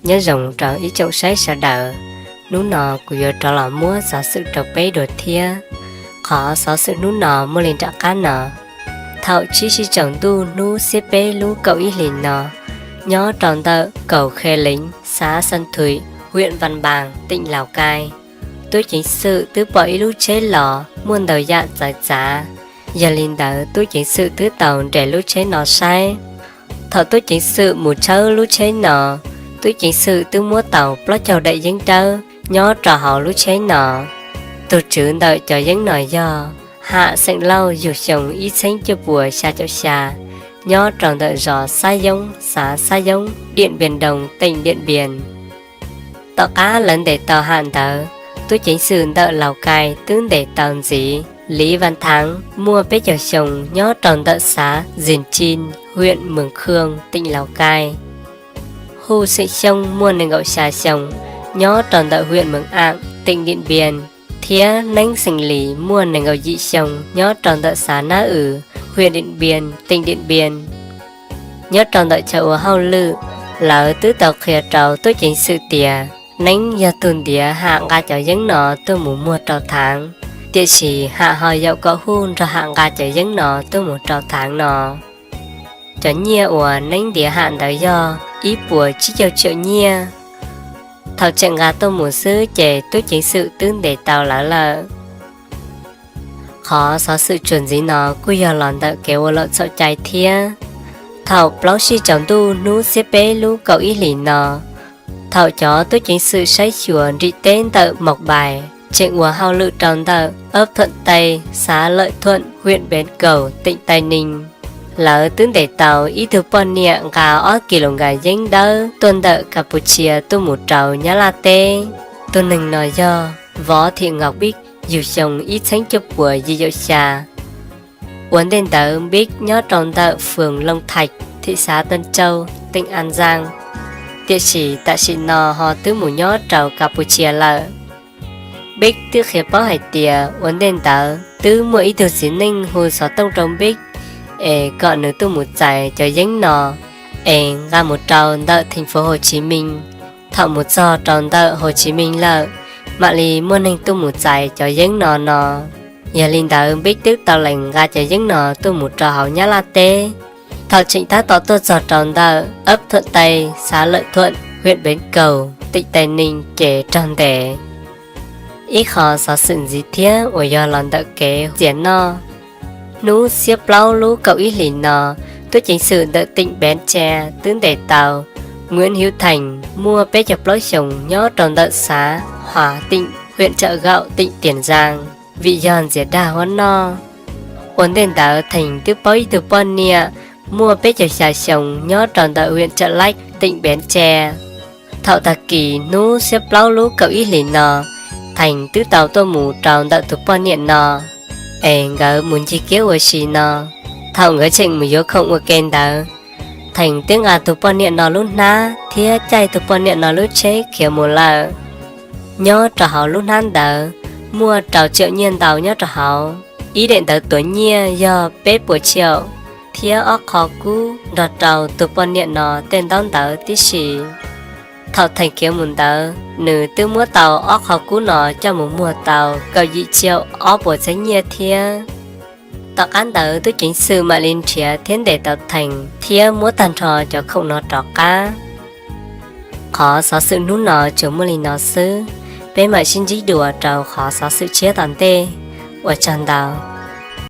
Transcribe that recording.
Nyob zoo rau ib tsoom saib sawv daws, hnub no kuv yuav rov los muab xov xwm rau peb dua thiab. Qhov xov xwm hnub no muaj li nram qab no. Thaum tsib sij tsaus ntuj hnub xiab peb lub kaum ib hlis no, nyob rau ntawm Kaum Khe Leev, xav Xas Thuim, hwm Npas Npas, teem Laus Kai, tub ceev xwm twb pom ib lub tsheb los muaj ntau yam txawv txav. Yog li ntawd tub ceev xwm twb tau nres lub tsheb no saib. Thaum tub ceev xwm mus tshawb lub tsheb no, tub ceev xwm twb muab tau plaub caug daim yeeb dawb nyob rau hauv lub tsheb no. Tus tswv ntawm cov yeeb no yog Ham xeem Lauj, yug xyoo ib txheeb cuaj puas xya caum xya, nyob rau ntawm zos Xab Yoob, xav Xab Yoob, Diam Npias Doo, teem Diam Npias. Tom qab lawv ntes tau Ham ntawd, tub ceev xwm ntawm Laus Kai twb ntes tau ntxiv Liv Vas Thaav, muaj peb caug xyoo, nyob rau ntawm xav Zis Tsis, hwm Mws Khoo, teem Laus Kai. Hu xeem Xyooj, muaj nees nkaum xya xyoo, nyob rau ntawm hwm Mws Aam, teem Diam Npias, thiab Neeb xeem Lis, muaj nees nkaum yim xyoo, nyob rau ntawm xav Nab Wm, hwm Diam Npias, teem Diam Npias. Nyob rau ntawm chaw ua hauj lwm, lawv twb tau qhia rau tub ceev xwm tias Neeb yog tus ntiav Ham nqa cov yeeb no tuaj mus muag rau Thaav, tiam sis Ham ho yaum kom huj nrog Ham nqa cov yeeb no tuaj mus rau Thaav no. Cov nyiaj uas Neeb ntiav Ham ntawd yog ib puas tsib caug tsiaum nyiaj. Thaum tseem nqa tuaj mus xwb ces tub ceev xwm twb ntes tau lawv lawm. Qhov xov xwm txuas ntxiv no kuj yog los ntawm kev ua lawm txhaum cai thiab. Thaum plaub sij tsaus ntuj hnub xiab peb lub kaum ib hlis no, thaum cov tub ceev xwm saib xyuas nrim teb ntawm Mos Npais tseem ua hauj lwm rau ntawm Ab Thuam Tais, xav Lawm Thuam, hwm Npev Kaus, teem Tais Nis, lawv twb ntes tau ib tug poj niam nqa ob kis lus nkas yeeb dawb tuaj ntawm Kas Pus Tshia tuaj mus rau Nyab Laj teb. Tus neeg no yog Vov Thim Nkaus Npib, yug xyoo ib txheeb cuaj puas yim caum xya. Ua ntej ntawd Npib nyob rau ntawm Foos Looj Thaim, thim xav Tuam Tsau, teem As Zaas, tiam sis tam sim no ho twb mus nyob rau Kas Pus Tshia lawm. Npib twb qhia paub hais tias ua ntej ntawd twb muaj ib tug txiv neej hu xov tooj rau Npib es kom nws tuaj mus txais cov yeeb no es nqa mus rau ntawm theem fuv Hauv Tsis Mees. Thaum mus txog rau ntawm Hauv Tsis Mees lawm, mam li muaj neeg tuaj mus txais cov yeeb no no. Yog li ntawd Npib twb tau lees nqa cov yeeb no tuaj mus rau hauv Nyab Laj teb. Thaum tseem tab tom tuaj txog rau ntawm Ab Thuam Tais, xav Lawm Thuam, hwm Npev Kaus, teem Tais Nis ces raug ntes. Ib qho xov xwm ntxiv thiab uas yog los ntawm kev txias noj. Hnub xiab plaub lub kaum ib hlis no, tub ceev xwm ntawm teem Npev Tse twb ntes tau Nkuav Hiuv Theem, muaj peb caug plaub xyoos, nyob rau ntawm xav Huas Teem, hwm Tsawm Gaum, teem Tias Zaas, vim yog ntxias dag huab noj. Ua ntej ntawd Theem twb paub ib tug poj niam muaj peb caug xya xyoos nyob rau ntawm hwm Tsawm Laij, teem Npev Tse. Thaum tag kis hnub xiab plaub lub kaum ib hlis no, Theem twb tau tuaj mus rau ntawm tus poj niam no es nkawd mus ncig kiab ua si no. Thaum nkawd tseem mus yuav khoom ua ke ntawd, Theem twb nqa tus poj niam no lub hnab thiab caij tus poj niam no lub tsheb khiav mus lawm. Nyob rau hauv lub hnab ntawd muaj rau tsiaum nyiaj ntau nyob rau hauv, ib daim ntawv tuav nyiaj yog peb puas tsiaum, thiab ob qho kub nrog rau tus poj niam no tej ntaub ntawv tib si. Thaum Theem khiav mus ntawd, nws twb muab tau ob qho kub no coj mus muag tau kaum yim tsiaum ob puas txhiab nyiaj thiab. Tom qab ntawd tub ceev xwm mam li nrhiav thiab ntes tau Theem thiab muab tag nrho cov khoom no rov qab. Qhov xov xwm hnub no tsuas muaj li no xwb, peb mam sib ntsib dua rau qhov xov xwm tshiab tom ntej. Ua tsaug ntau.